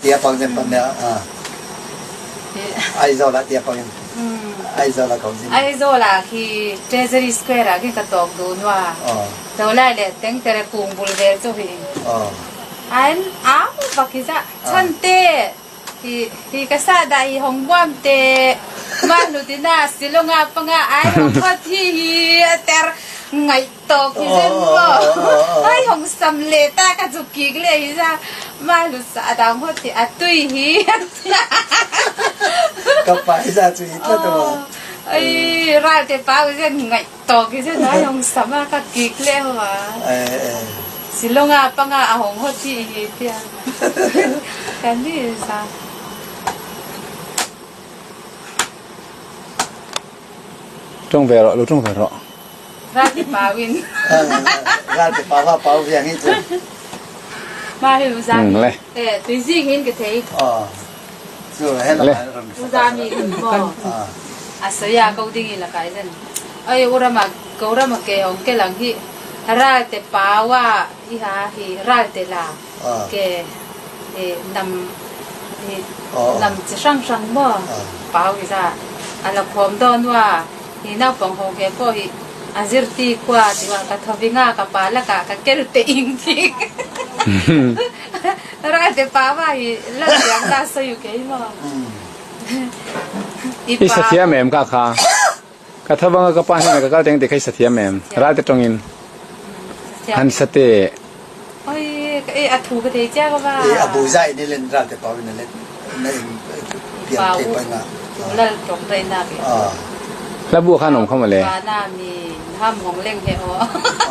Tia pang zen pan a Aizawl ah tia pang in Aizawl ah ko zin. Aizawl ah khi Treasury Square ah khin ka tawk duh nua. To lai le tengtere kung bul vel chu hi. An au bak hi za chan te hi hi ka sa da hi hong buam te ma hlu tina silonga panga ai hong kho thi hi ter ngai Tawk hi zen maw? Ai hong sam le ta ka zuk kik le hi za ma lu sa dang hot hi a tui hi. Ka pa hi za chu hi tlat ma. Ai ral te pa u zen ngai tawk hi zen ai hong sam a ka kik le wa. Silonga panga a hong hot hi hi tia. Kan ni za. Tong ve rawh, lo tong ve rawh. Ralti pau in. Ralti pau ha pau viang hi chu. Ma hi uzami. Eh, tuizing hin ka thei. Oh. Chu he la Uzami mo. Asaya ko ding ila kai zen. Ai urama ko rama ke hong ke lang hi ral te pawa i ha hi ral te la ke e nam hi nam chi hrang hrang mo pau hi za ala khom don wa Hi naupang ho ke pawh hi a zirti khua ti wa ka thawi nga ka pa lakah ka kel te ing thing ral te pa va hi la chiang ta sawi kei maw I sathiam em ka kha ka thavanga ka pa hnenah ka kal teng ti kha i sathiam em ral te tawngin han sate oi e a thu ka thei chia ka va e a bu zai ni len ral te pa in len na in pian thei pa nga lal tong dai na bi la bu khan om khom le na mi ham hong leng he o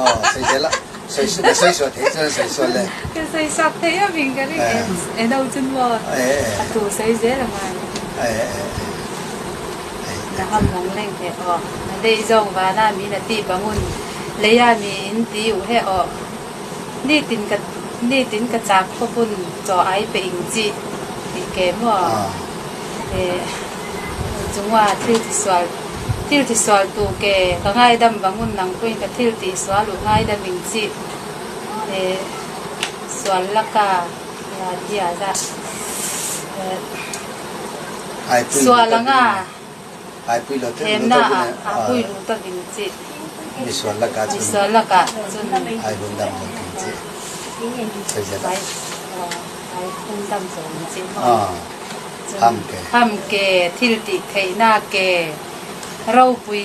oh sei se la sei se sei so thei chen sei so le ke sei sak thei a bing ka ri e no chun mo a tu sei ze la mai na ham hong leng he o dei zong va na mi na ti bangun leia mi in ti u he o Nitin ka nitin ka chak khawpun chaw ai pe ing chi ti ke maw chungah thil ti sual thil ti sual tu ke ka ngaidam bangun nang pawhin ka thil tih sual u ngaidam ing chi sual laka tia za sual anga Themna ah a pui lu ta ding chi. Misual lakah cun Misual lakah cun ai hun dam lo ding chi. Ai hun dam zo ding chi. Ham ke. Ham ke thil ti theihnak ke ropui.